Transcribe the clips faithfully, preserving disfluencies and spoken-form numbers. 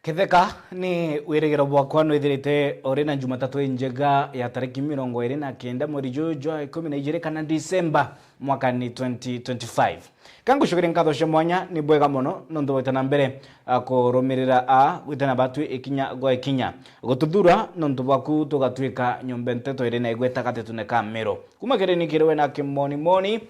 Ketheka, ni wirigiro bwakwa nwithirite uri na Jumatatu injega ya tariki mirongo iri na kenda mweri juju jwa ikumi na ijiri kana Disemba mwakani twenty twenty-five. Ka ngucokerie nkatho cia mwanya, ni bwega mono nontu bwita na mbere, a, kurumirira a gwita na batwi ikinya gwa ikinya. Gututhura nontu bwaku tugatwika nyombe nteto iri na igweta gatetune ka Miru. Kuma kiri ni kiri we na kimoni moni,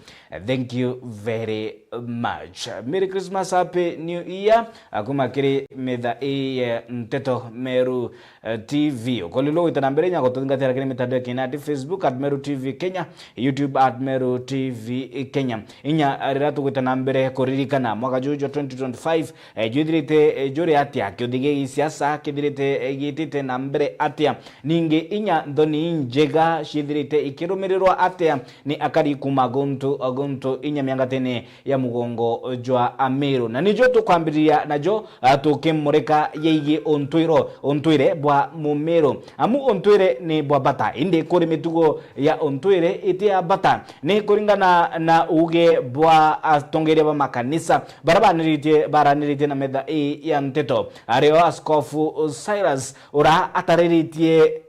thank you very much. Merry Christmas, Happy New Year. A, kuma kiri metha ii ya nteto Meru, eh, T V. Ukolilwo gwita na mbere inya gututhingatira kiri mitandao ya kinandi, Facebook at Meru T V Kenya, YouTube at Meru T V Kenya. Inya, eh, riria tugwita na mbere kuririkana mwaka juju jwa twenty twenty-five, eh, jwithirite, eh, juri atia, kiuthi gia gisiasa kithirite, eh, gitite na mbere atia, ningi inya nthoni injega ciithirite ikirumirirwa atia ni akari kuma guntu o guntu inya miangatene ya mugongo jwa Amiru. Na nijo tukwambiriria najo, ah, tukimurika yegie untwiro, untwire bwa Mumiru. Amu untwire ni bwa bata, indi kuri mitugo ya untwire iti ya bata. Ni kuringana na uuge bwa atongeria ba makanisa, baria baniritie, baraniritie na metha ii ya nteto, ario Askofu Cyrus, ura atariritie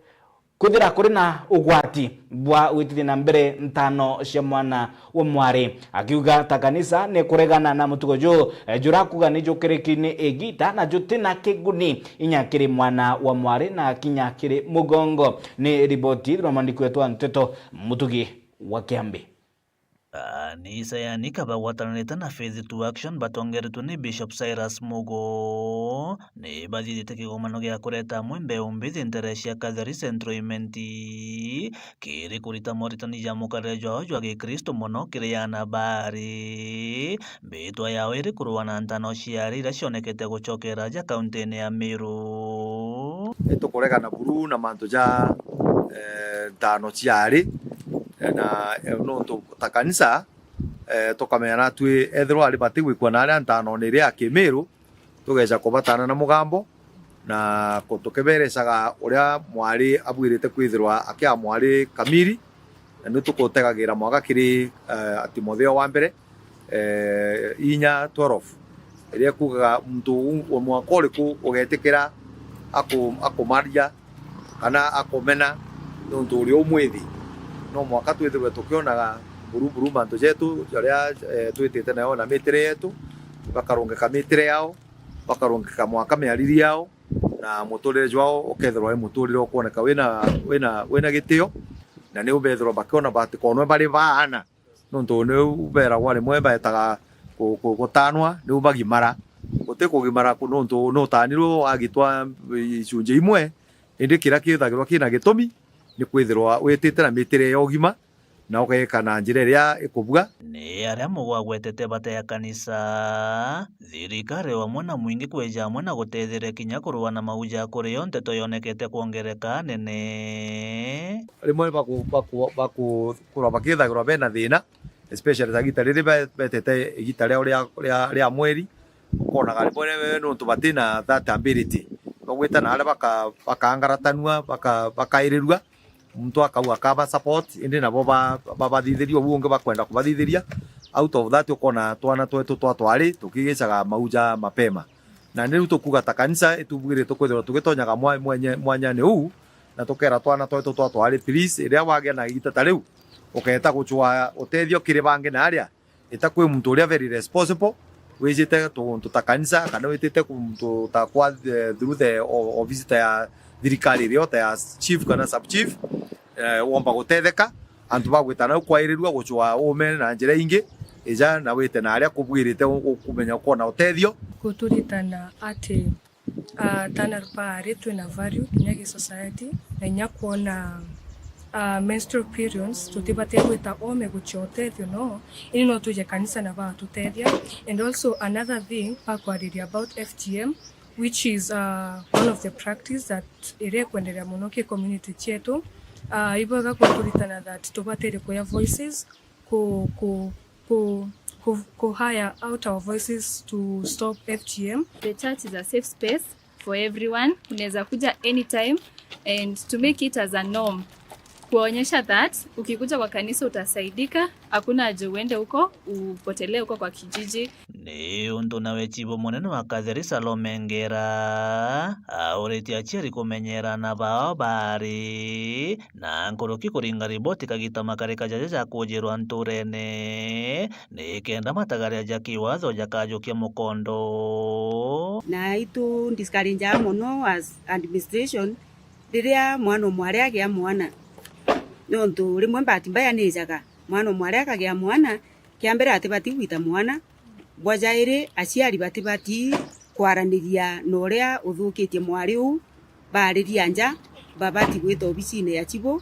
kwithira kuri na ugwati bwa gwitithia na mbere ntano cia mwana wa mwari, akiuga ta kanisa ni kuregana na mutugo ju, eh, jurakuga ni jukiriki ni igita na jutina kiguni inya kiri mwana wa mwari na kinya kiri mugongo. Ni riboti ithirwa mwandiki wetu wa nteto Mutugi wa Kiambi. Kanisa ya Nika bagwatananite na Faith to Action batongeretwe ni Bishop Cyrus Mugo, ni bathithite kigomano gia kureta amwe mbeu mbithi ntere cia Cathari Central Imenti, kiri kurita moritani ja mukarire jwao jwa Gikristo mono kiri ana baari. Mbitwa yao iri kurua na ntano ciari iria cionekete gucokera aja kauntine ya Miru. Itukuregana buru na mantu ja, eh, ntano ciari, eh, na, eh, nontu ta kanisa, eh, tukamenya natwi ethirwa ari bati gwikua na aria ntanone iria ya Kimiru, tugeca kubatana na mugambo, na ku-, tukiberecaga uria mwari abwirite kwithirwa akia mwari kamiri, na ni tukutegagira mwaka kiri, eh, Timotheo wa mbere, eh, inya twelve, iria ikugaga muntu u-, o mwaka uriku ugetikira aku-, akumaria kana akumena nontu uri umwithi. No mwaka twithirwe tukionaga buru buru mantu jetu jaria, eh, twitite nayo na mitire yetu, bakarungika mitire yao, bakarungika mwaka miariri yao, na muturire jwao ukethirwa wi muturire ukwoneka wina, wina, wina gitio, na niu bethirwa bakiona batikonwe bari baana, nontu niu beragwa rimwe baetaga ku-, ku-, gutanwa, niu bagimara. Guti kugimara ku-, nontu nutanirwe agitwa icunji imwe, indi kiria kithagirwa kina gitumi ni kwithirwa witite na mitire ya ugima, na ugeeka na njira iria ikubua. Ni aria mugwagwetete bata ya kanisa, thirikari o amwe na mwingi kweja amwe na gutetheria kinya kurua na mauja kuri yo nteto yonekete kwongereka nene. Rimwe baku-, baku-, baku-, kurwa bakithagirwa bena thina, especially ta gita riri be-, betete igita riao ria, ria, ria mweri, ukonaga rimwe nontu batina that ability, bagwita na aria baka-, bakangaratanua, baka-, bakairirua, muntu akauga akaba support, indi nabo ba-, babathithiria, ubu ungi bakwenda kubathithiria. Out of that, ukona twana twetu twa twari tukigicaga mauja mapema. Na ni riu tukuga ta kanisa, itubwirite kwithirwa tugitonyaga mwa-, mwenye-, mwanyani uu, na tukera twana twetu twa twari, please, iria wagia na igita ta riu, ukeeta gucwaa utethio kiri bangi na aria, ita kwi muntu uria very responsible, wijite tu-, muntu ta kanisa, kana witite ku-, muntu ta kwa, eh, through the o-, office ta ya thirikari irio, ta ya chief kana sub chief, eh, womba gutetheka, antu bagwita nau kwairirua gucwaa ume na njira ingi, ija na wite na aria kubwirite u-, ukumenya ukona utethio. Guturitana ati, ah, tana rupari twina value kinya gi society, na inya kwona, ah, menstrual periods, tutibatie gwita ome guchia utethio no, indi no tuje kanisa na batutethia. And also another thing, bakwariria about F G M, which is, ah, one of the practice that iria ikwenderea muno ki community chietu. Ah, ibwega guturitana that tubatire kuya voices, ku, ku, ku, ku, ku hire out our voices to stop F G M. The church is a safe space for everyone. Unaweza kuja anytime and to make it as a norm. Kuonyesha that ukikuja kwa kanisa utasaidika, hakuna haja uende huko, upotelee huko kwa kijiji. Ni untu nawe chibu munene wa Katheri Salome Ngera auritie aciari kumenyera aana bao baari na nkuruki kuringa riboti kagita makarika jaja ja kujirwa nturene, ni kenda matagaria ja kiwatho jakajukia mukondo. Na itu discourage mono as administration riria mwana o mwari agia mwana, nontu rimwe bahati mbaya nijaga mwana o mwari akagia mwana, kia mbere atibati gwita mwana, bwa jairi aciari batibati kwaraniria na uria uthukitie mwari uu, baariria nja, babati gwita obicine ya chibu,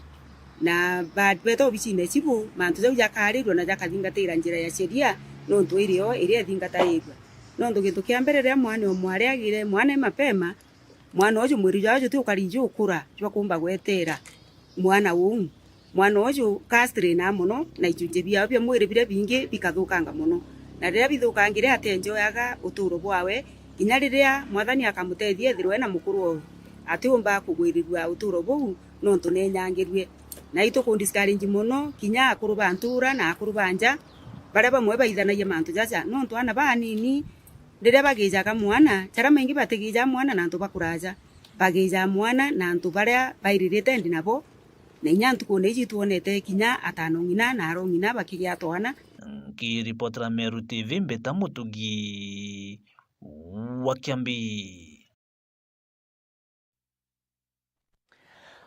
na ba-, beta obicine ya chibu, mantu jau jakaarirua na jakathingatira njira ya sheria, nontu irio iria ithingatairua. Nontu gintu kia mbere riria mwana o mwari agire mwana e mapema, mwana uju mwiri jwawe juti ukari jukura jwa kumba gwetera mwana uu. Mwana uju kastrainaa mono, na ichunchi biawe bia mwiri biria bingi bikathukanga mono. Na riria bithukangire, atenjoyaga uturo bwawe, kinya riria Mwathani akamutethia ethirwe ena mukuru o, atiumba kugwirirua uturo buu, nontu nenyangirue. Na itukundiscourage mono, kinya akuru ba ntura na akuru ba nja, baria bamwe baithanagia mantu jaja, nontu aana baanini, riria bagijaga mwana, jaria maingi batigijaa mwana na antu ba kuraja, bagijaa mwana na antu baria bairirite ndi nabo, na inya ntukune iji twonete kinya atanong'ina na arong'ina bakigia twana. Nkiripotera Meru T V, mbita Mutugi wa Kiambi.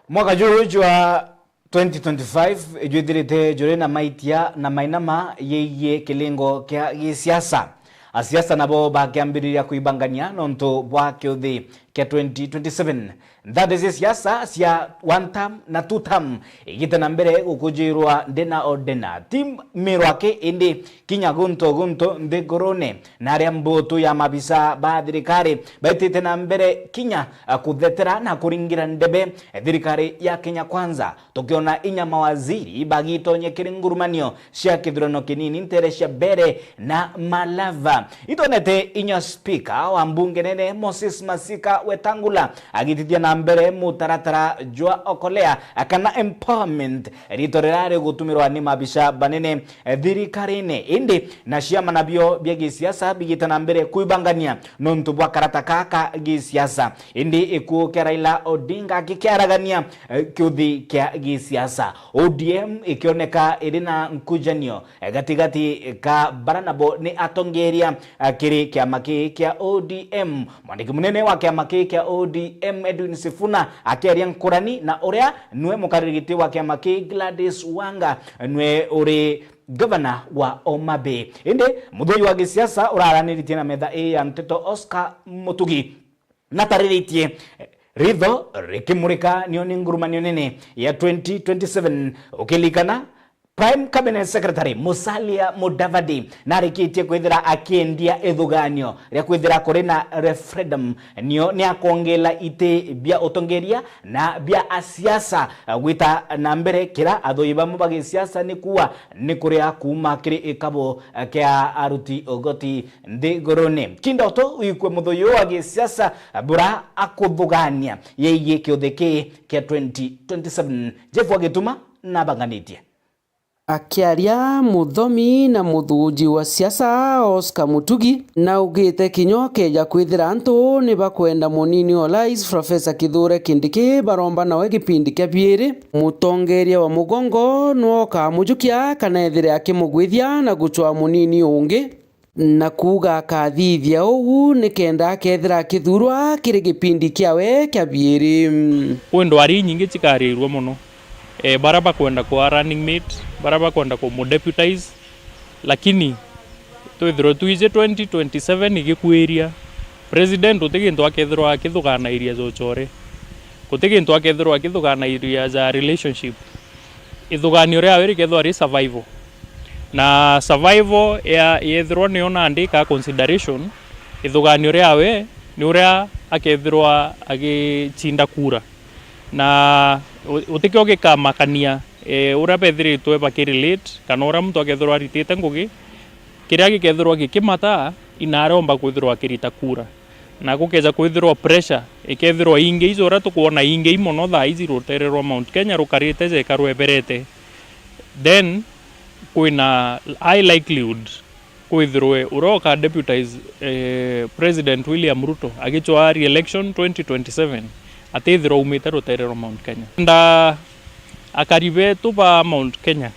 Mwaka juju jwa twenty twenty-five jwithirite juri na maitia na mainama yeigie kilingo kia gisiasa. Asiasa nabo bakiambiriria kuibangania nontu bwa kiuthi kia twenty twenty-seven. That is, siasa cia one term na two term igite na mbere gukujirwa ndena o ndena. Ti mirwaki indi kinya guntu guntu nthigurune, na aria mbutu ya mabisa ba thirikari baitite na mbere kinya, a, kuthetera na kuringira ndebe thirikari ya Kenya Kwanza, tukiona inya mawaziri bagitonye kiri ngurumanio cia kithurano kinini ntere cia Mbere na Malava. Itonete inya spika wa mbunge nene Moses Masika Wetangula agitithia na mbere mutaratara jwa Okolea kana empowerment, rito rirari gutumirwa ni mabisa banene, eh, thirikarine, indi na ciama nabio bia gisiasa bigite na mbere kwibangania nontu bwa karata kaka gisiasa. Indi gikuo kia Raila Odinga gikiaragania, eh, kiuthi kia gisiasa, O D M ikioneka iri na nkujanio, eh, gatigati ka bara nabo ni atongeria, eh, kiri kiama kii kia O D M. Mwandiki munene wa kiama kii kia O D M Edwin Sifuna akiaria nkurani na uria niwe mukariri giti wa kiama kii Gladys Wanga, niwe uri gavana wa Homa Bay. Indi muthoi wa gisiasa uraraniritie na metha ii ya nteto Oscar Mutugi natariritie ritho rikimurika nio ni ngurumanio nene ya twenty twenty-seven. Ukilikana, Prime Cabinet Secretary Musalia Mudavadi narikitie kwithira akiendia ithuganio ria kwithira kuri na referendum, nio ni akwongela iti bia utongeria na bia asiasa, gwita na mbere kira athoi bamwe ba gisiasa ni kuwa ni kuria kuuma kiri ikabo kia aruti ugoti nthigurune. Kindoto uikwe muthuyu wa gisiasa bura akuthugania yeigie kiuthi kii kia twenty twenty-seven. Jeff Wagituma nabanganitie. Akiaria, muthomi na muthuji wa siasa Oscar Mutugi naugite kinya ukeja kwithira antu ni bakwenda munini wa Rais Professor Kithure Kindiki baromba nawe gipindi kia biiri, mutongeria wa mugongo nwe ukamujukia kana ethire akimugwithia na gucwaa munini ungi. Na kuuga akathithia uu nikenda akethira akithuurwa kiri gipindi kiawe kia biiri. Kwi ndwari inyingi cikarirua mono, eh, bara bakwenda kwa running mate, bara bakwenda kumudeputize, lakini twithirwe twiji twenty twenty-seven igikwiria, president guti gintu akethirwa akithuganairia ja uchore, guti gintu akethirwa akithuganairia ja relationship. Ithuganio riawe rikethirwa ri survival. Na survival ya, yethirwa niyo nandi ka consideration, ithuganio riawe ni uria akethirwa agichinda kura. Na u-, utikio gikamakania, eh, uria bethiritwe bakirelate, kana uria muntu akethirwa aritite ngugi, kiria gikethirwa gikimata, inaaromba kwithirwa akirita kura. Na gukeja kwithirwa pressure ikethirwa ingei, ijo uria tukwona ingei mono thaa iji rutere rwa Mount Kenya rukarite jeka rweberete, then kwina high likelihood kwithirwe uria uka deputize, eh, President William Ruto agicwaa re-election twenty twenty-seven atithirwa aumite rutere rwa Mount Kenya. Nda akari betu ba Mount Kenya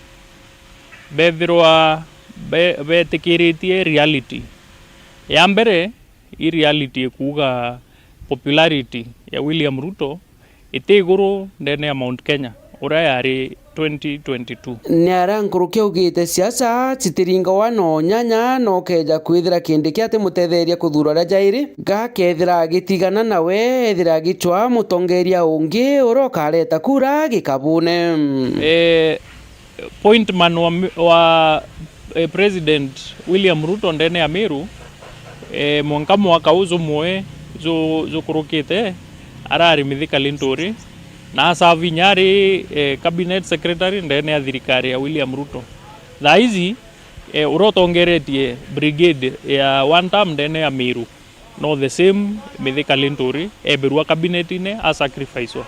bethirwa be-, betikiritie reality. Ya mbere, i reality ikuuga popularity ya William Ruto iti iguru ndene ya Mount Kenya uria yari twenty twenty-two. Ni aria nkuruki augite siasa citiringagwa na unyanya, na ukeja kwithira Kindiki atimutetheria kuthuura uria jairi, gakethira agitigana nawe, ethira agicwaa mutongeria ungi uria ukareta kura gikabune. Eh, point man wa, wa, eh, President William Ruto ndene ya Meru, eh, mwanka mwaka uu jumwe ju-, jukurukite, arari Mithika Linturi, na asavu inya ari, eh, cabinet secretary ndene ya thirikari ya William Ruto. Thaa iji, eh, uria utongeretie brigade ya one term ndene ya Meru, no the same Mithika Linturi, eberwa cabinet-ine, asacrificewa.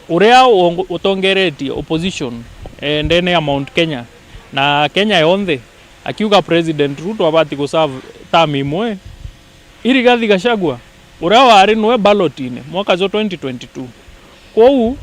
Uria uong-, utongeretie opposition, eh, ndene ya Mount Kenya na Kenya yonthe, akiuga President Ruto abati guserve term imwe, i Rigathi Gachagua, uria wari nwe ballot-ine mwaka jwa twenty twenty-two. Kwou,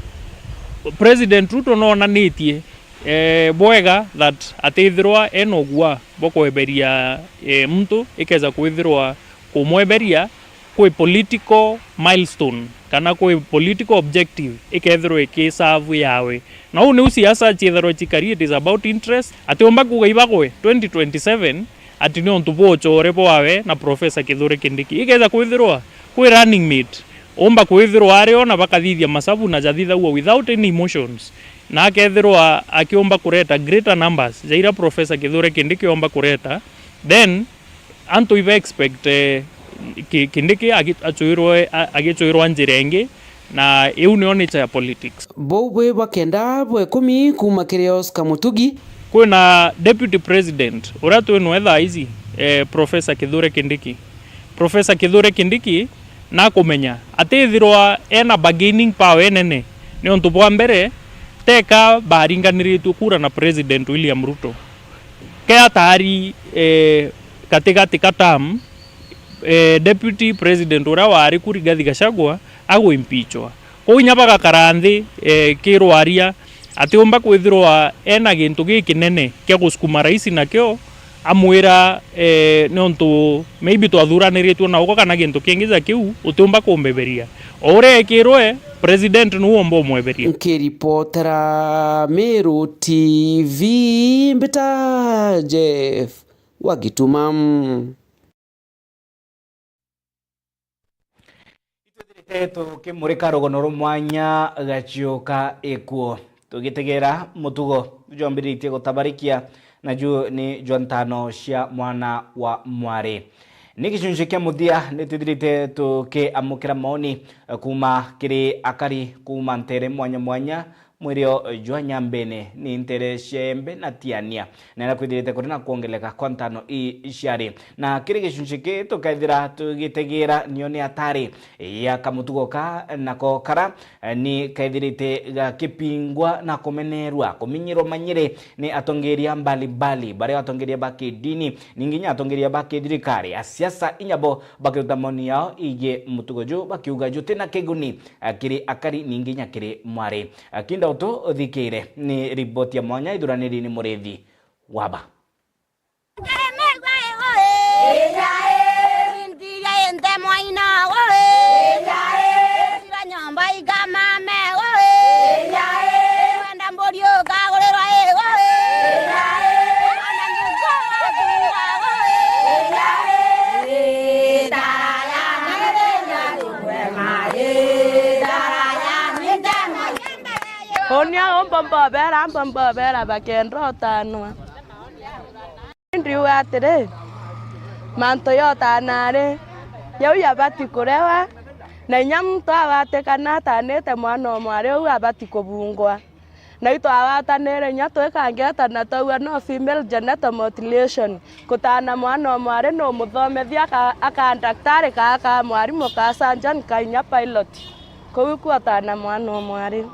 President Ruto noonanitie, eh, bwega that atithirwa ena ugua bwa kweberia, eh, muntu, ikeja kwithirwa kumweberia kwi political milestone kana kwi political objective ikethirwa ikiserve yawe. Na uu niu siasa ciethirwa cikari, it is about interest. Atiumba kuuga ibagwe twenty twenty-seven ati ni untu bwa uchore bwawe na Professor Kithure Kindiki. Ikeja kwithirwa kwi running mate, umba kwithirwa ari o na bakathithia masabu na jathithagua without any emotions, na akethirwa akiumba kureta greater numbers ja iria Professor Kithure Kindiki omba kureta, then antu iba expect, eh, ki-, Kindiki agi-, achwirwe, a-, agicwirwa njira ingi, na iu nio nature ya politics. Bou bwi bwa kenda bwa ikumi kuuma kiri Oscar Mutugi. Kwina Deputy President uria twi nwe thaa iji, eh, Professor Kithure Kindiki. Professor Kithure Kindiki nakumenya atithirwa ena bargaining power inene, niuntu bwa mbere, teka baringaniritue kura na President William Ruto. Ke atari, eh, gatigati ka term, eh, Deputy President uria wari ku Rigathi Gachagua aguimpeachwa. Kwou inya bagakara nthi, eh, kirwaria, atiumba kwithirwa ena gintu gikinene kia gusukuma rais nakio, amwira, eh, niuntu maybe twathuraniritue na ugo kana gintu kingi ja kiu, utiumba kumbeberia. O uria ekirwe, president niu umba umweberia. Nkiripotera Meru T V, mbita Jeff wa Gituma. Itwithirite tukimurika rugono rwa mwanya gaciuka ikuo, tugitegera mutugo jwambiritie gutabarikia, naju ni jwa ntano cia mwana wa mwari. Ni gicunci kia muthia ni twithirite tukiamukira maoni kuma kiri akari kuma ntere mwanya mwanya, mwirio jwa Nyambene, ni ntere cia Embe na Tiania, na iria kwithirite kuri na kwongeleka kwa ntano ii ciari. Na kiri gicunci ki tukethira tugitegera nio ni atari ya kamutugo ka nako kara, eh, ni kethirite gakipingwa na kumenerwa, kuminyirwa manyiri ni atongeria mbalimbali, baria atongeria ba kidini, ningi inya atongeria ba kithirikari, a siasa inya bo bakiruta maoni yao igii mutugo ju, bakiuga jutina kiguni, eh, kiri akari, ningi inya kiri mwari. Akinda utu uthikire ni riboti ya mwanya ithuraniri ni Murithi Waba. Unia umba mbobera, amba mbobera bakenda utanwa. Ndiuga atiri, mantu ya utana ari, jau jabati kurewa, na inya muntu abatikana atanite mwana o mwari uu abati kubungwa. Na itwagwatanire inya twikangeta na twauga no female genital mutilation. Kutana mwana o mwari nu muthomethia aka, aka ndaktari kaa ka mwarimu ka surgeon ka inya pilot. Kuu kutana mwana o mwari.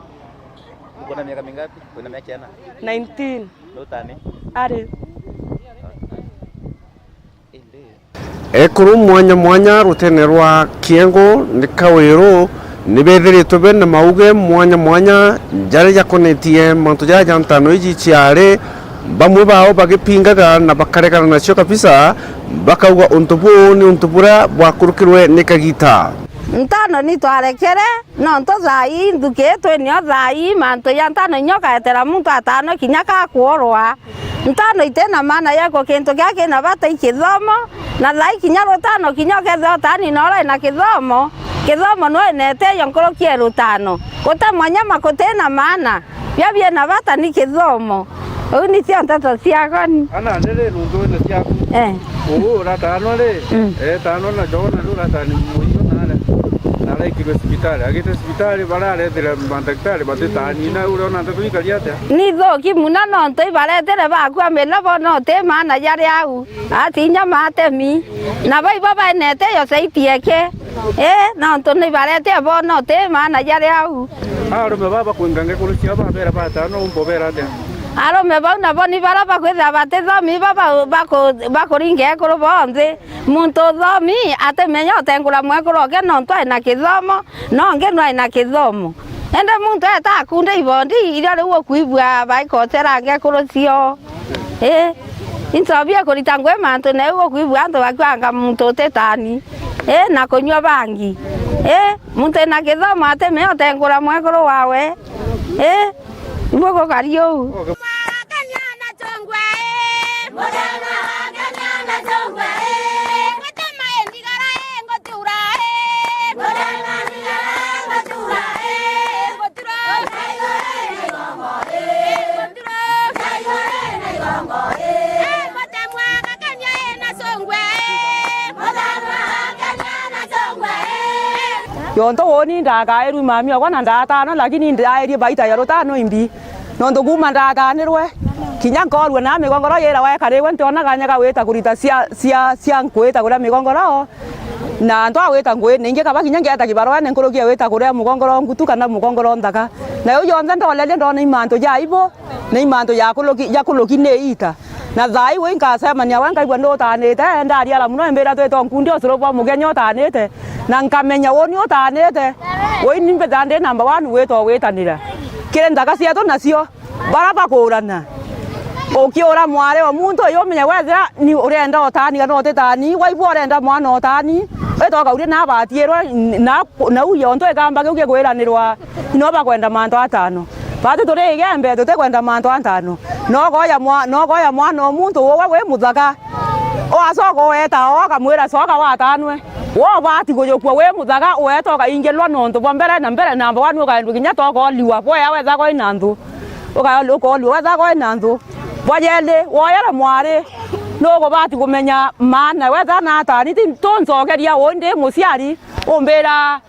Uko na miaka mingapi? Wina miaka iana? Nineteen. Nutani? Ari. Indi. Ekuru mwanya mwanya rutene rwa Kiengo ni Kawiru ni bethiritwe bena mauge mwanya mwanya jaria jakonetie mantu jaja ja ntano iji ciari, bamwe bao bagipingaga na bakaregana nacio kabisa, bakauga untu buu ni untu buria bwakurukirwe ni kagita. Ntano ni twarekere, nontu thaa ii nthuki twinio thaa ii, mantu ja ntano inya ukaetera muntu atano kinya kakuurwa. Ntano iti na maana yeku, kintu kiria kina bata i kithomo, na thaa ii kinya rutano kinya ukethira utaani na urai na kithomo, kithomo no ina iteyo nkuruki e rutano. Guta mwanya ma guti na maana, bia bina bata ni kithomo. Uu nicio nteto ciakwa ni. Ana ndiri nuntu wina ciaku. Eh. Uu uratanwa ri? Mm. Etanwa na Jona riu uratani muiyo nare. Na araikirwe cibitari. Agite cibitari, bararethire mandaktari batitani, na uriona nteto ikari atia? Ni ithuki muno nontu ibaretire bakua mila bo no ti maana jari au. Ati inya matemi. Na bo ibo bainete yo saiti eke. Ii, nontu ni ibaretire bo no ti maana jari au. Arume baba kwinga ngekuru ciao babera batano, umbo bera atia? Arume bau nabo ni bara bakwithira batithomi, ibo ba-, baku-, bakuringa ekuru bonthe. Muntu uthomi atimenya utengura mwekuru oke nontu ai na kithomo, na ungi nwai na kithomo. Indi muntu eta akunda ibondi, irio riu ukwigua baikocera ngekuru cio. Ii, inchobi ikurita ngui mantu, na iu ukwigua antu bakiuga anga muntu utitani, ii, na kunyua bangi. Ii, muntu ina kithomo atimenya utengura mwekuru wawe. Ii, ibu gukari uu. Yonto woni ndakairwi mami okwa na ndatano, lakini ndairie baita ya rutano imbi. Nontu kuuma ndatanirwe, kinya nkorua na migongoro yira wekariwe ntiona kanya ga gwita kurita cia, cia, cia nkwita kuria migongoro, na antu a gwita ngui ningi kaba kinya ngeeta kibaroene nkuruki ya gwita kuria mugongoro ngutu kana mugongoro nthaka. Nayo yonthe ndorerie ndona i mantu ja aibu, na i mantu ja kuruki, ja kuruki ni iita. Na thaa iu inkacemania we nkaigua ndutanite, ndariara muno, imbira twita nkundi ucuru bwa mukenya utanite, na nkamenya uni utanite, ui ni mbithaa ndi number one gwita ugwitanira kiri nthaka cietu nacio. Bara bakuurana. Ukiura mwari o muntu uyu umenye wethira ni urenda utani kana utitani, waigua urenda mwana utani, wita ukauria na abatirwe, na, na uu yontu ikamba kiu gikwiranirwa, no bakwenda mantu atano. Bati turi igembe, tutikwenda mantu atano. No ukoya mwa-, no ukoya mwana o muntu uwe wi muthaka, ugacoka uweta, ukamwira, coka watanwe. We ubati kujukua wi muthaka, uweta ukaingilwa nontu bwa mbere na mbere, namba one ukaendwa kinya ta ukoliwa, bwea wethagwa ina nthu. Uka-, ukoolua wethagwa wina nthu. Bwa jeri, woyere mwari, nukubati kumenya maana wethagwa na atani, ti tuncokeria uu ndi muciari, umbira,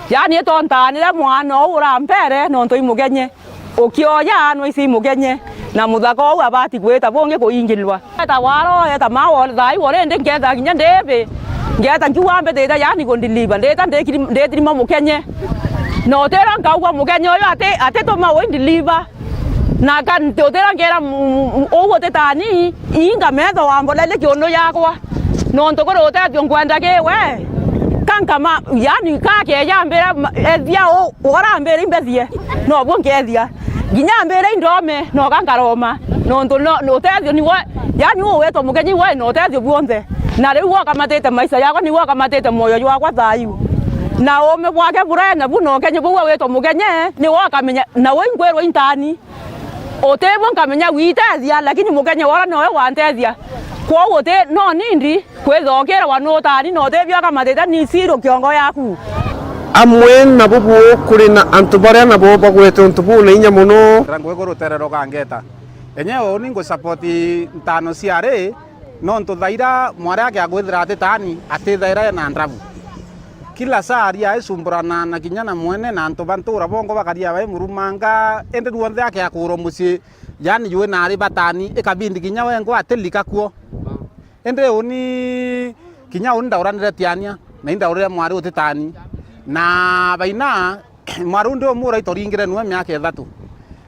yani, itontaanire mwana uu urampere, nontu imugenye. Ukioya, anwa ici imugenye, na muthaka uu abati gwita bungi kuingilwa. Eta waro, eta mawo, thaa iu already nketha kinya ndibi. Ngeta nkiuga mbitite, yani, kundiliva. Ndita ndikiri-, nditirima mukenye. Na utira nkaugwa mukenye uyu ati, atituma ui ndiliva. Na ka-, utira nkera mu-, mu-, uu utitani, inga metho wambolele kiundu yakwa. Nontu kuri utethio nkwenda ki we. Ka nkama, yani, ka keja mbira ma-, ethia u-, urambira imbethie. Nobuo nkethia. Nginya mbire indome, noka nkaroma. Nontu no, no utethio niwe, yani uu wetwa mukenyi we na utethio bwonthe. Na riu wakamatite maisha yakwa, niwe wakamatite mwoyo jwakwa thaa iu. Na uume bwake buria nabu na ukenyi buu wetwa mukenye, niwe wakamenya, na uu inkwirwa intani. Utibwo nkamenya gwitethia, lakini mukenye wora nowe wantethia. Kwou uti, no nindi, kwithokirwa nutani na utibio akamatite ni siri kiongo yaku. Amwe na bubu kuri na antu baria nabo bagwete untu buu na inya mono. Ngugi ku rutere rugangeta. Enye uu ni ngu support ntano ciari, nontu thaira mwari ake agwithira atitani, atithaira ena ndrabu. Kila saa aria aicumburana na kinya na mwene na antu ba ntura bongo bakaria baimurumanga, indi ruonthe akiakurwa mucii, yaani jui nari batani, ikabindi kinya wengwa atilika kuo. Indi uni, kinya uni ndauranire tiania, na indaurire mwari utitani. Na baina, mwari undi umwe urai turingire nue miaka ithatu.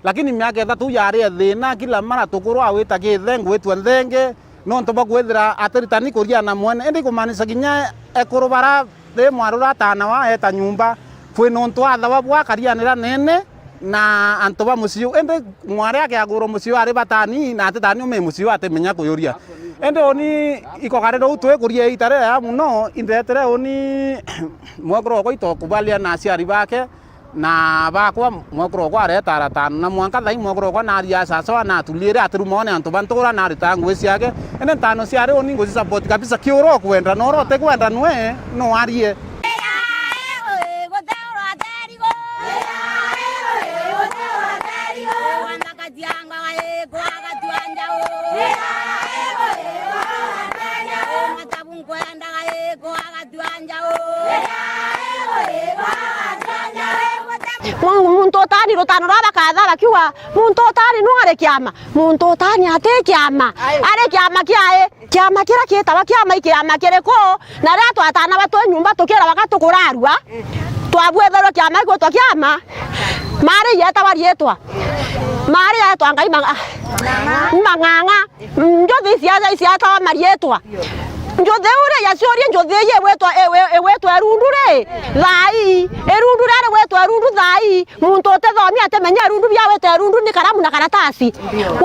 Lakini miaka ithatu yari ya thina, kila mara tukurwa wita githe, ngwitwa nthenge, nontu bwa kwithira atiritani kuria na mwene. Indi kumaanisha kinya ekuru bara ri mwari uria atanawa eta nyumba, kwi nontu athawa bwa akarianira nene na antu ba mucii uu. Indi mwari akiagurwa mucii uu ari batani, na atitani ume mucii uu atimenya kuyuria. Indi uni iko kari riu twikuria ita riria muno, indetire uni mwekuru okwa itokubalia na aciari bake, na bakwa mwekuru okwa areta aratano, na mwanka thai mwekuru okwa naria acacawa na atuliire atiruma one antu ba ntura na arita ngui ciake. Indi ntano cia riu ni nguci support kabisa, kiura ukwenda na uria utikwenda nwe no arie. Mu-, muntu utani rutano rwa bakatha bakiuga, muntu utani nu ari kiama, muntu utani ati kiama, ari kiama kiae, kiama kiria kiitawa kiama i kiama kiriku? Na riria twatana batwi nyumba tukira baka tukurarua, twabwetherwa kiama gigwitwa kiama, mari yetawa riitwa, mari yetwa Ngai mang'a-, mang'ang'a. Njuthi ici aja iciatawa mariitwa. Njuthi iu ri, yaciurie njuthi iji igwitwa, iwi-, igwitwa irundu ri, thaa ii. Irundu riria rigwitwa irundu thaa ii, muntu utithomia atimenya irundu bia gwita irundu ni karamu na karatasi.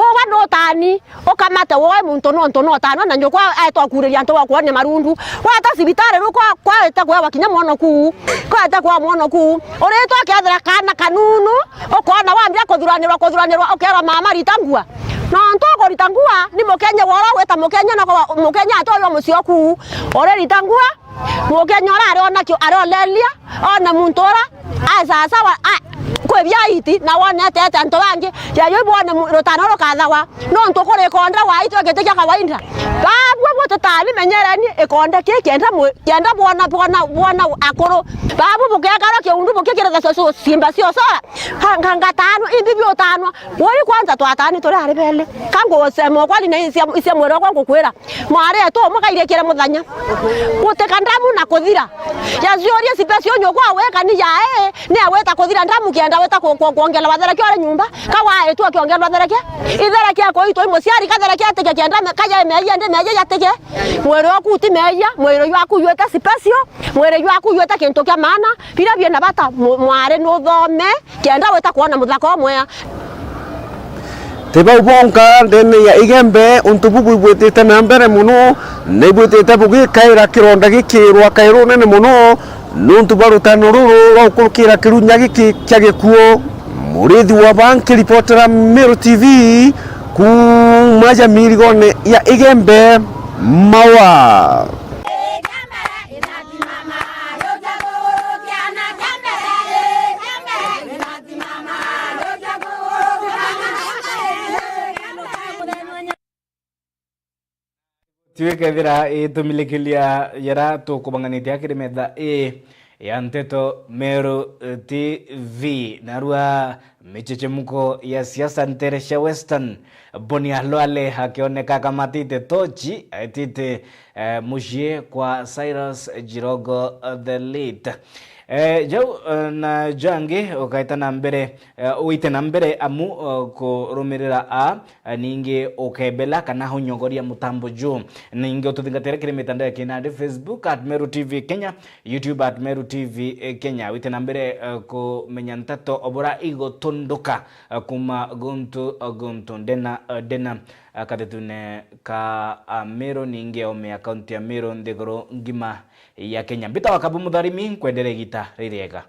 Uga nutani, ukamate woe muntu nontu notanwa na nyukwa aetwa kuuriria antu ba kwonia marundu. Weta cibitari riu kwa, kwawite kwewa kinya mwono kuu, kwawite kwewa mwono kuu. Uritwa ukethira kaana kanunu, ukona wambia kuthuranirwa, kuthuranirwa, ukerwa mama rita ngua. Nontu ukurita ngua, ni mukenye wora ugwita mukenye na kwa mukenye atoyo mucii oku. Uririta ngua, mukenye ura ari ona kio, ari olelia, one muntu ura, ai sawa sawa, a, kwi bia iti, na wonete ati antu bangi, yayo ibwone mu-, rutano rukathawa. Nontu kuri ikonda wa itu giti kia kawaida. Babua butitani menyereni ikonda ki kenda mu-, kenda bwona, bwona, bwona akuru. Babu bukekara kiundu bukikira ciimba cio sora. Ka-, ka-, ngatanwa, imbi biotanwa. Woi kwanza twatani turi ari bele. Ka ngusema ukwani na isia, isia mwiri wakwa ngukwira. Mwari etu umwe kairikire muthenya. Gutika ndamu na kuthira. Yaciurie cibe cio nyukwa weka ni yae, ni agwita kuthira ndamu kienda wita ku-, ku-, kuongela wathereke ore nyumba. Ka wa etu akiongela wathereke. Ithereke kuitwa imuciari kathereke atike kienda me-, kaja meia ndi meia yatike. Mwiri waku uti meia, mwiri waku yuite cibe cio, mwiri waku yuite kintu kia maana. Biria biena bata mu-, mwari nuthome. Kenda wita kwona muthaka umwe. Ti bau bonka ndene ya Igembe, untu bu bwibwitite na mbere mono, na ibwitite bugikaira kironda gikirwa kairo nene mono, nuntu bwa rutano ruru rwa gukurukira kirunya giki kia gikuo. Murithi wa ba nkiripotera Meru T V, kuuma ja mirigone ya Igembe, Maua. Tiwe kethira itumilikilia yara tukubanganitie akiri metha ii ya nteto Meru T V, narua michechemuko ya siasa ntere cia Western. Boni Alwale akioneka akamatite tochi, aitite, eh, mucii kwa Cyrus Jirogo, eh, the late. Eh, jau, eh, na jangi ukaita na mbere, eh, uite na mbere amu, eh, kurumirira a, eh, ningi ukebela kana unyogoria mutambo ju. Ningi ututhingatire kiri mitandao ya kinandi, Facebook at Meru T V Kenya, YouTube at Meru T V Kenya. Wite na mbere, eh, kumenya nteto obura igutunduka, eh, kuma guntu, eh, guntu ndena, eh, ndena, eh, kathetune ka, ah, Meru, ningi ome ya kaunti ya Meru, nthiguru ngima ya Kenya. Mbita wa Kabu Mutharimi, nkwendere igita ririega.